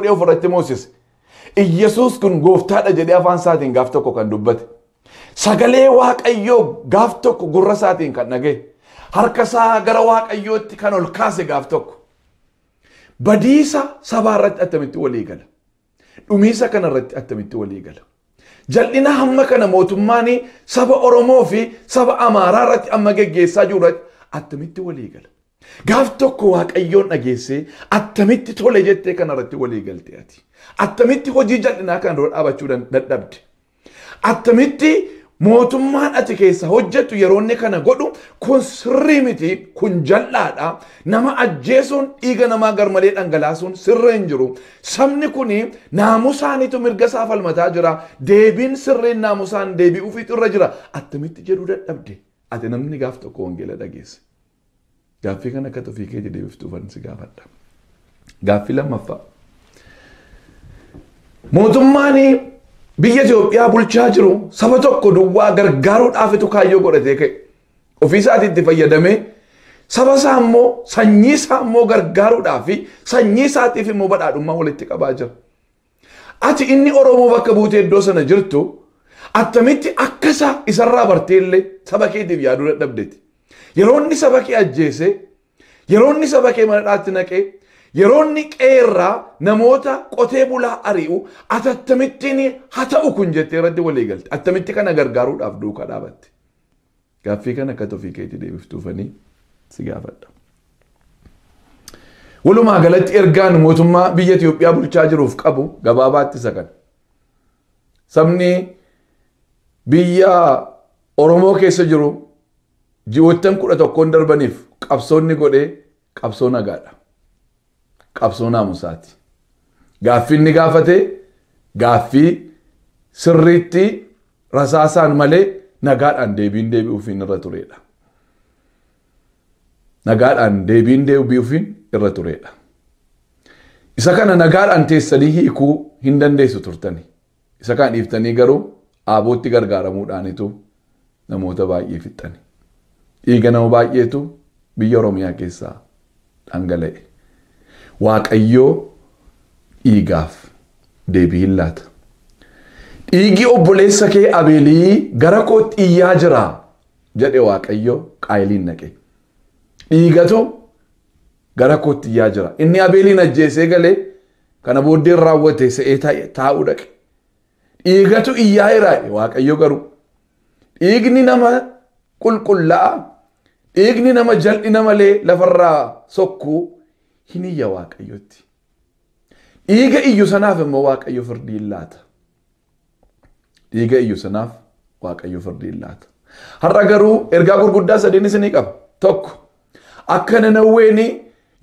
godhee ofirratti moosise. Iyyasuus kun gooftaadha jedhee afaan isaatiin gaaf tokko kan dubbate. Sagalee Waaqayyoo gaaf tokko gurra isaatiin kan dhagaye. Harka isaa gara Waaqayyootti kan ol kaase gaaf tokko. Badiisa sabaa irratti attamitti walii gala? Dhumiisa kana irratti attamitti walii gala? Jal'ina hamma kana mootummaan saba Oromoo fi saba Amaaraa irratti amma geggeessaa jiru irratti attamitti walii gala? Gaaf tokko Waaqayyoon dhageessee attamitti tole jettee kana irratti walii galte ati? Attamitti hojii jal'inaa kana dura dhaabachuu dadhabde? Attamitti mootummaan ati keessa hojjettu yeroo inni kana godhu kun sirrii miti, kun jal'aadha. Nama ajjeesuun, dhiiga namaa garmalee dhangalaasuun sirrii hin jiru. Sabni kun naamusaanitu mirga isaa falmataa jira. Deebiin sirriin naamusaan deebi'uufiitu irra jira. Attamitti jedhuu dadhabde? Ati namni gaaf tokko wangeela dhageesse. Gaaffii kana akka ofii keetii deebiftuufan si gaafadha. Gaaffii lammaffaa. Mootummaan biyya Itoophiyaa bulchaa jiru saba tokko duwwaa gargaaruudhaafitu kaayyoo godhatee ka'e. Ofii isaatii itti fayyadamee saba isaa immoo sanyii isaa immoo gargaaruudhaaf sanyii isaatiif immoo badhaadhummaa walitti qabaa jira. Ati inni Oromoo bakka buutee iddoo sana jirtu attamitti akka isa isarraa bartee illee saba keetiif yaaduu dadhabdeeti? Yeroo inni saba kee ajjeese, yeroo inni saba kee mana dhaatti naqee, yeroo inni qeerraa namoota qotee bulaa ari'u, ati akkamittiin haa ta'u kun jettee irratti walii galte? Attamitti kana gargaaruudhaaf duukaa dhaabatte? Gaaffii kana akka ofii keetii deebiftuufanii si gaafadha. Walumaa galatti ergaan mootummaa biyya Itoophiyaa bulchaa jiruuf qabu gabaabaatti isa kana. Sabni biyya Oromoo keessa jiru ji'oottan 11 darbaniif qabsoonni godhee qabsoo nagaadha. Qabsoo naamusaati. Gaaffii inni gaafate gaaffii sirriitti rasaasaan malee nagaadhaan deebiin deebi'uufiin irra turedha. Nagaadhaan deebiin deebi'uufiin irra turedha. Isa kana nagaadhaan teessanii hiikuu hin dandeessu turtani. Isa kana dhiiftanii garuu aabootti gargaaramuudhaanitu namoota baay'ee fixxani. Dhiiga nama baay'eetu biyya Oromiyaa keessaa dhangala'e. Waaqayyoo dhiigaaf deebii hin laata. Dhiigi obboleessa kee Abeelii gara kootti iyyaa jira jedhe Waaqayyo Qaayiliin naqe. Dhiigatu gara kootti iyyaa jira. Inni Abeeliin ajjeesee galee kana booddeen raawwate se'ee taa'uu dhaqe. Dhiigatu iyyaa jira Waaqayyo garuu. Dhiigni nama qulqullaa'a, dhiigni nama jal'ina malee lafarraa sokkuu hin iyya Waaqayyotti. Dhiiga iyyu sanaaf immoo Waaqayyo firdii hin laata. Dhiiga iyyu sanaaf Waaqayyo firdii hin laata. Har'a garuu ergaa gurguddaa sadiin isinii qaba. Tokko, akka Nanawween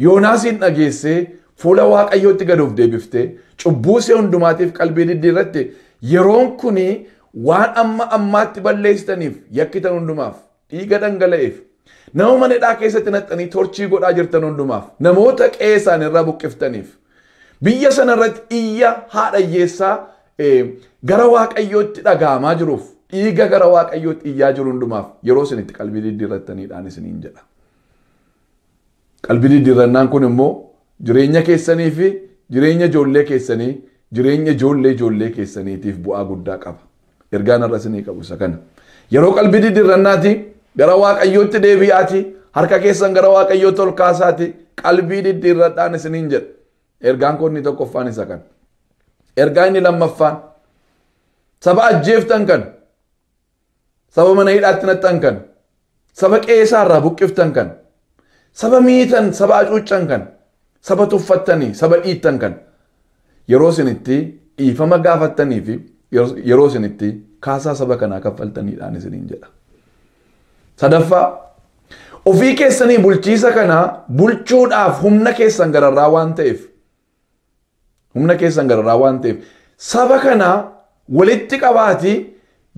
Yoonaasiin dhageessee fuula Waaqayyootti gad of deebiftee cubbuu ishee hundumaatiif qalbii diddiirratte, yeroon kuni waan amma ammaatti balleessitaniif yakkitan hundumaaf, dhiiga dhangala'eef, nama mana hidhaa keessatti naqxanii torchii godhaa jirtan hundumaaf, namoota qe'ee isaanii irraa buqqiftaniif, biyya sana irratti iyya haadha hiyyeessaa gara Waaqayyootti dhaga'amaa jiruuf, dhiiga gara Waaqayyootti iyyaa jiru hundumaaf yeroo isin itti qalbii diddiirrattaniidhaan isiniin jedha. Qalbii diddiirrannaan kun immoo jireenya keessanii fi jireenya ijoollee keessanii, jireenya ijoollee ijoollee keessaniitiif bu'aa guddaa qaba. Ergaan har'a isinii qabu isa kana. Yeroo qalbii diddiirrannaati gara Waaqayyootti deebi'aati, harka keessan gara Waaqayyootti ol kaasaati, qalbii diddiirradhaan isiniin jedha. Ergaan kun inni tokkoffaan isa kana. Ergaa inni lammaffaan, saba ajjeeftan kan, saba mana hidhaatti naqxan kan, saba qe'ee irraa buqqiftan kan, saba miitan, saba hacuuccan kan, saba tuffattanii, saba dhiittan kan, yeroo isin itti dhiifama gaafattanii fi yeroo isin itti kaasaa saba kanaa kaffaltaniidhaan isiniin jedha. Sadaffaa, ofii keessanii bulchiisa kana bulchuudhaaf humna keessan gararraa waan ta'eef, humna keessan gararraa waan ta'eef, saba kana walitti qabaatii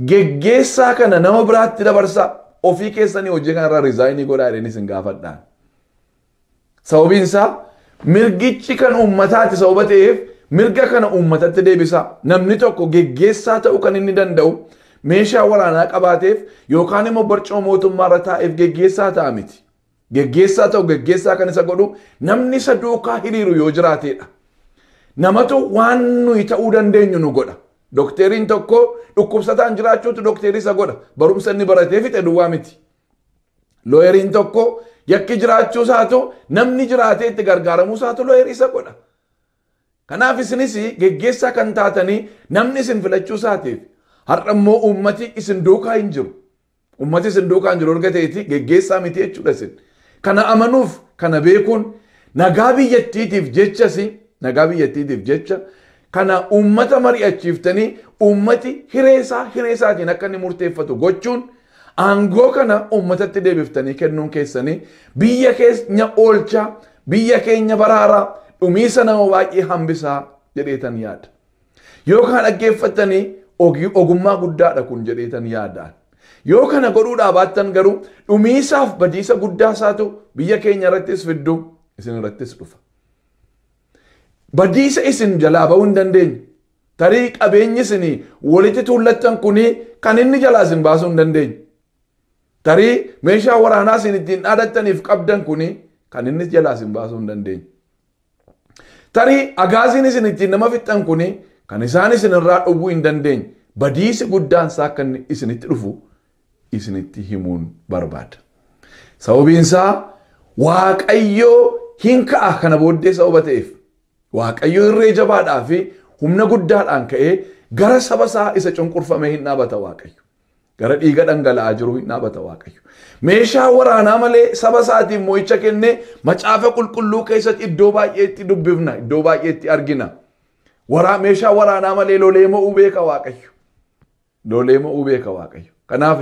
geggeessaa kana nama biraatti dabarsaa, ofii keessanii hojii kanarraa riizaayinii godhaa jedhanii isin gaafadhaan. Sababiin isaa mirgichi kan uummataati sababa ta'eef mirga kana uummatatti deebisaa. Namni tokko geggeessaa ta'uu kan inni danda'u meeshaa waraanaa qabaateef yookaan immoo barcuma mootummaa irra taa'eef geggeessaa ta'a miti. Geggeessaa ta'u geggeessaa kan isa godhu namni isa duukaa hiriiru yoo jiraateedha. Namatu waan nuyi ta'uu dandeenyu nu godha. Dokteriin tokko dhukkubsataan jiraachuutu dokterii isa godha. Barumsa inni baratee fixe duwwaa miti. Looyeriin tokko yakki jiraachuu isaatu namni jiraatee itti gargaaramuu isaatu looyerii isa godha. Kanaaf isinis geggeessaa kan taatanii namni isin filachuu isaatiif har'a immoo uummati isin duukaa hin jiru. Uummati isin duukaa hin jiru erga ta'eeti geggeessaa miti jechuudha isin. Kana amanuuf kana beekuun nagaa biyyattiitiif jechas nagaa biyyattiitiif jecha kana uummata mari'achiiftanii uummati hiree isaatiin akka inni murteeffatu gochuun aangoo kana uummatatti deebiftanii kennuun keessanii biyya keenya oolchaa, biyya keenya baraaraa, dhumiisa nama baay'ee hambisaa jedheetan yaada. Yoo kana dhaggeeffattanii ogummaa guddaadha kun jedheetan yaadaan. Yoo kana godhuudhaa baattan garuu dhumiisaaf badiisa guddaa isaatu biyya keenya irrattis fiddu isin irrattis dhufa. Badiisa isin jalaa ba'uu hin dandeenye. Tarii qabeenyi isin walitti tuullattan kuni kan inni jalaa isin baasuu hin dandeenye. Tarii meeshaa waraanaa isin ittiin dhaadattaniif qabdan kuni kan inni jalaa isin baasuu hin dandeenye. Tarii agaaziin isin ittiin nama fixxan kuni kan isaan isin irraa dhowwuu hin dandeenye. Badiisi guddaan isaa akka inni isinitti dhufu isinitti himuun barbaada. Sababiin isaa Waaqayyoo hin ka'a kana booddee sababa ta'eef Waaqayyo irree jabaadhaa fi humna guddaadhaan ka'ee gara saba isaa isa cunqurfame hin dhaabata Waaqayyo. Gara dhiiga dhangala'aa jiru hin dhaabata Waaqayyo. Meeshaa waraanaa malee saba isaatiif mo'icha kennee macaafa qulqulluu keessatti iddoo baay'eetti dubbifna, iddoo baay'eetti argina. Meeshaa waraanaa malee lolee mo'uu beeka Waaqayyo. Lolee mo'uu beeka Waaqayyo. Kanaaf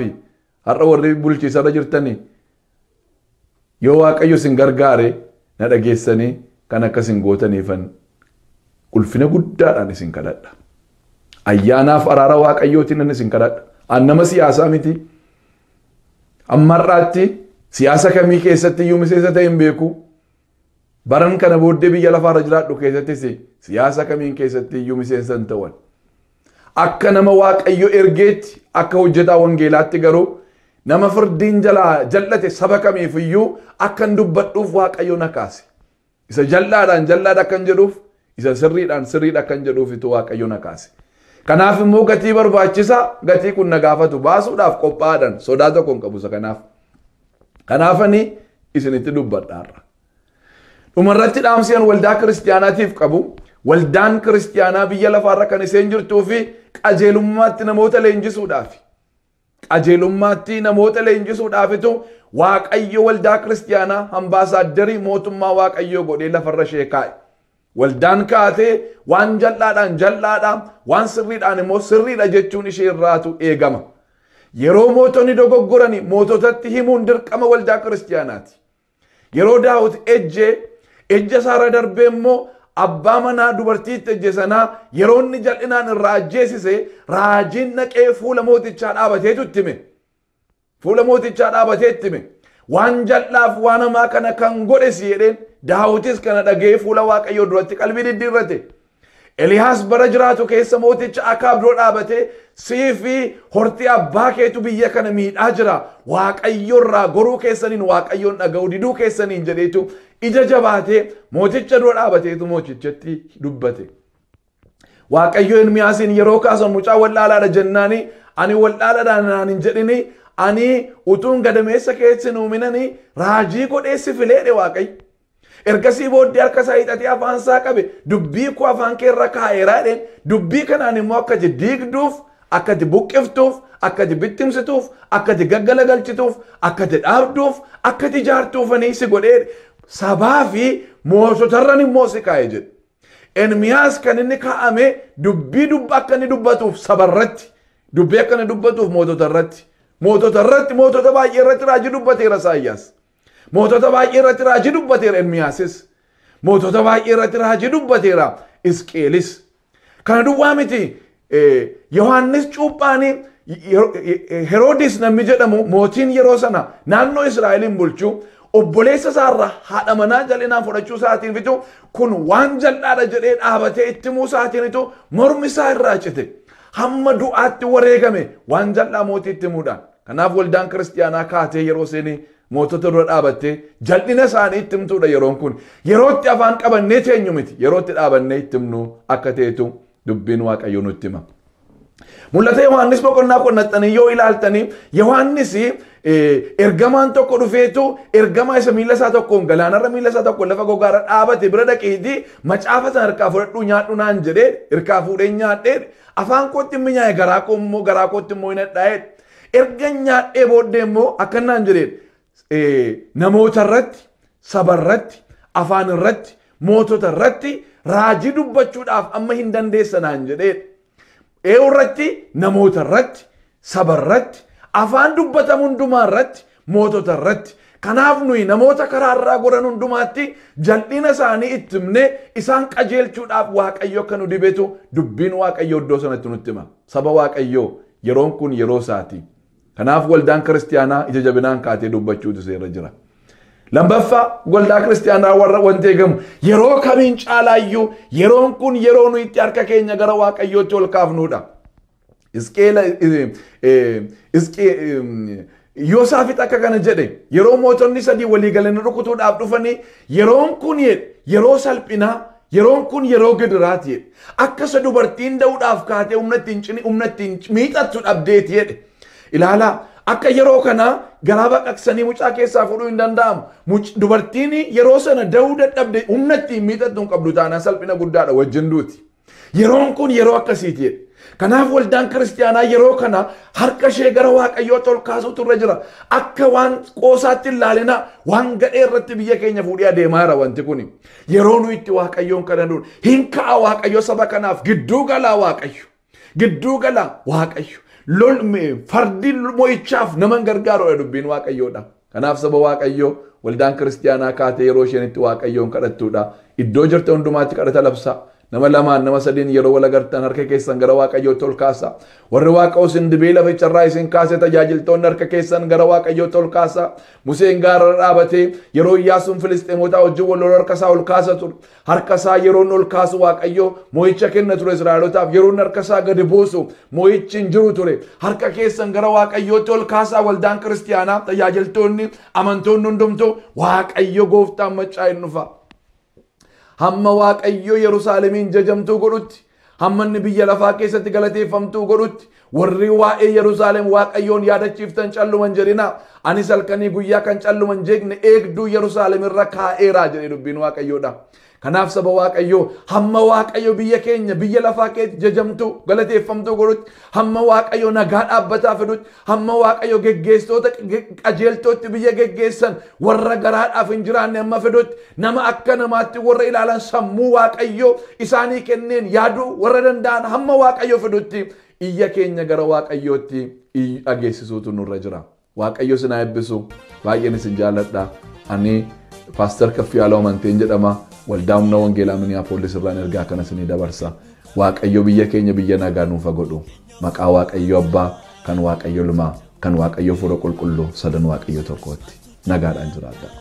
har'a warri bulchiisarra jirtanii yoo Waaqayyo isin gargaare na dhageessanii kan akka isin gootaniifan ulfina guddaadhaan isin kadhadha. Ayyaanaaf araara Waaqayyootiin nan isin kadhadha. An nama siyaasaa miti. Amma har'aatti siyaasa kamii keessatti iyyuu miseensa ta'e hin beeku. Baran kana booddee biyya lafaarra jiraadhu keessattis siyaasa kamiin keessatti iyyuu miseensa hin ta'an. Akka nama Waaqayyo ergeetti akka hojjetaa wangeelaatti garuu nama firdiin jalaa jal'ate saba kamiif iyyuu akka hin dubbadhuuf Waaqayyo na kaase. Isa jal'aadhaan jal'aadha akkan jedhuuf, isa sirriidhaan sirriidha akkan jedhuufitu Waaqayyo na kaase. Kanaaf immoo gatii barbaachisaa gatii kun na gaafatu baasuudhaaf qophaa'aadhaan sodaa tokko hin qabu isa kanaaf. Kanaafani isinitti dubbadha har'a. Dhumarratti dhaamsi waldaa kiristiyaanaatiif qabu waldaan kiristiyaanaa biyya lafaarra kan isheen jirtuu fi qajeelummaatti namoota leenjisuudhaafi. Qajeelummaatti namoota leenjisuudhaafitu Waaqayyo waldaa kiristiyaanaa ambaasaadarii mootummaa Waaqayyoo godhee lafarra ishee kaa'e. Waldaan kaatee waan jal'aadhaan jal'aadha, waan sirriidhaan immoo sirriidha jechuun ishee irraatu eegama. Yeroo mootonni dogoggorani moototatti himuun dirqama waldaa kiristiyaanaati. Yeroo Daawit ejja isaarra darbee immoo abbaa manaa dubartiitti ejje sanaa yeroo inni jal'inaan irraa ajjeesise raajiin naqee fuula mootichaa dhaabateetu itti hime. Fuula mootichaa dhaabatee itti hime. Waan jal'aaf waan hamaa kana kan godhe si jedheen Daawitis kana dhaga'ee fuula Waaqayyoo duratti qalbii diddiirrate. Eliyaas bara jiraatu keessa mooticha Akaab dura dhaabatee sii fi hortii abbaa keetu biyya kana miidhaa jira. Waaqayyo irraa goruu keessaniin Waaqayyoon dhaga'uu diduu keessaniin jedheetu ija jabaatee mooticha dura dhaabateetu mootichatti dubbate. Waaqayyo Ermiyaasiin yeroo kaasan mucaa wallaalaadha jennaani ani wallaalaadha naan hin jedhini ani utuun gadameessa keessa hin uuminani raajii godhee si fileedhe Waaqayyo. Ergasii booddee harka isaa hiixatee afaan isaa qabe dubbii koo afaan kee irra kaa'eera jedheen dubbii kanaan immoo akka ati diigduuf, akka ati buqqiftuuf, akka ati bittimsituuf, akka ati gaggalagalchituuf, akka ati dhaabduuf, akka ati ijaartuufanii si godhee sabaa fi moototarran immoo si kaa'e jedhe. Ermiyaas kan inni kaa'ame dubbii akka inni dubbatuuf sabarratti, dubbii akka inni dubbatuuf moototarratti, moototarratti mootota baay'ee irratti raajii dubbateera Isaayyaas. Mootota baay'ee irratti raajii dubbateera Ermiyaasis. Mootota baay'ee irratti raajii dubbateera Isqeelis. Kana duwwaa miti Yohaannis cuuphaanii Heroodis namni jedhamu mootiin yeroo sana naannoo Israa'eliin bulchu obboleessa isaarraa haadha manaa jal'inaan fudhachuu isaatiin fitu kun waan jal'aadha jedhee dhaabatee itti himuu isaatiinitu mormi isaa irraa cite. Hamma du'aatti wareegame waan jal'aa mootii itti himuudhaan. Kanaaf waldaan kiristiyaanaa kaatee yeroo isheen Mootota dura dhaabattee jal'ina isaanii itti himtuudha yeroon kun. Yerootti afaan qabannee teenyu miti. Yerootti dhaabannee itti himnu akka ta'etu dubbiin Waaqayyoo nutti hima. Mul'ata Yohaannis boqonnaa qonnaxxanii yoo ilaaltanii, Yohaannis ergamaan tokko dhufeetu ergamaa isa miila isaa tokkoon galaanarra, miila isaa tokkoon lafa gogaarra dhaabate bira dhaqiitii macaafa sana harkaa fudhadhuu nyaadhu naan jedhee, harkaa fuudhee nyaadhee, afaan kootti minyaa'e, garaa koo immoo garaa kootti immoo hin hadhaa'e. Erga nyaadhee booddee immoo akka naan jedhee, namoota irratti, saba irratti, afaan irratti, mootota irratti raajii dubbachuudhaaf amma hin dandeessa naan jedhee. Eewu irratti, namoota irratti, saba irratti, afaan dubbatamu hundumaa irratti, mootota irratti. Kanaaf nuyi namoota karaa irraa goran hundumaatti jal'ina isaanii itti himnee isaan qajeelchuudhaaf Waaqayyo akka nu dibetu dubbiin Waaqayyo iddoo sanatti nutti hima. Saba Waaqayyoo, yeroon kun yeroo isaati. Kanaaf waldaan kiristiyaanaa ija jabinaan kaatee dubbachuutu seerra jira. Lammaffaa, waldaa kiristiyaanaa warra wanti eegamu, yeroo kamiin caalaayyuu yeroon kun yeroo nuyi itti harka keenya gara Waaqayyootti ol kaafnudha. Isqeela Yoosaafix akka kana jedhe: yeroo mootonni sadii walii galanii rukutuudhaaf dhufanii, yeroon kun yeroo salphinaa, yeroon kun yeroo gidiraati jedhe. Akka isa dubartiin da'uudhaaf kaatee humna ittiin cini humna ittiin miixattu dhabdeeti jedhe. Ilaalaa, akka yeroo kana garaa baqaqsanii mucaa keessaa fuudhuu hin danda'amu. Dubartiin yeroo sana da'uu dadhabde humna ittiin miixattu hin qabdu taanaan salphina guddaadha, wajjin duuti. Yeroon kun yeroo akkasiiti jedhe. Kanaaf waldaan kiristiyaanaa yeroo kana harka ishee gara Waaqayyootti ol kaasuutu irra jira. Akka waan qoosaatti hin ilaalinaa, waan gadhee irratti biyya keenya fuudhee adeemaa jira wanti kuni. Yeroo nu itti Waaqayyoon kadhannuun hin ka'a Waaqayyo saba kanaaf gidduu galaa Waaqayyo. Gidduu galaa Waaqayyo. Lol fardi mo'ichaaf nama hin gargaarudha dubbiin Waaqayyoodha. Kanaaf saba Waaqayyoo, waldaan kiristiyaanaa kaatee yeroo isheen itti Waaqayyoon kadhattuudha. Iddoo jirte hundumaatti kadhata labsaa. Nama lamaan, nama sadiin yeroo wal agartan harka keessan gara Waaqayyootti ol kaasa. Warri Waaqa isin dibee laficharraa isin kaase, tajaajiltoonni, harka keessan gara Waaqayyootti ol kaasa. Museen gaara dhaabatee yeroo Iyyaasuun Filisxeemotaa wajjin wal lolu harka isaa ol kaasa ture. Harka isaa yeroo ol kaasu Waaqayyo mo'icha kenna ture Israa'elotaaf. Yeroo harka isaa gadi buusu mo'ichi hin jiru ture. Harka keessan gara Waaqayyootti ol kaasaa, waldaan kiristiyaanaa, tajaajiltoonni, amantoonni hundumtuu. Waaqayyo gooftaan maccaa hin dhufa. Hamma Waaqayyo Yerusaalemiin jajamtuu godhutti, hamma inni biyya lafaa keessatti galateeffamtuu godhutti, warri waa'ee Yerusaalem Waaqayyoon yaadachiiftan calluman jedhina. Anis halkanii guyyaa kan calluman jeeqne eegduu Yerusaalem irra kaa'eeraa jedhe dubbiin Waaqayyoodha. Kanaaf saba Waaqayyoo, hamma Waaqayyo biyya keenya biyya lafaa keessa jajamtuu galateeffamtuu godhutti, hamma Waaqayyo nagaa dhaabbataa fidutti, hamma Waaqayyo geggeessitoota qajeeltootti biyya geggeessan, warra garaadhaaf hin jiraanne hamma fidutti, nama akka namaatti warra ilaalan, sammuu Waaqayyo isaanii kenneen yaaduu warra danda'an hamma Waaqayyo fidutti iyya keenya gara Waaqayyootti dhageessisuutu nurra jira. Waaqayyo isin haa eebbisu. Baay'een isin jaalladha. Ani Paaster Kaffiyaaloo Amanteen jedhama. Waldaa Humna Wangeelaa Miniyaapolis irraan ergaa kana isinii dabarsa. Waaqayyo biyya keenya biyya nagaa nuuf haa godhu. Maqaa Waaqayyo Abbaa, kan Waaqayyo Ilmaa, kan Waaqayyo Hafuura Qulqulluu sadan Waaqayyo tokkootti. Nagaadhaan jiraadhaa.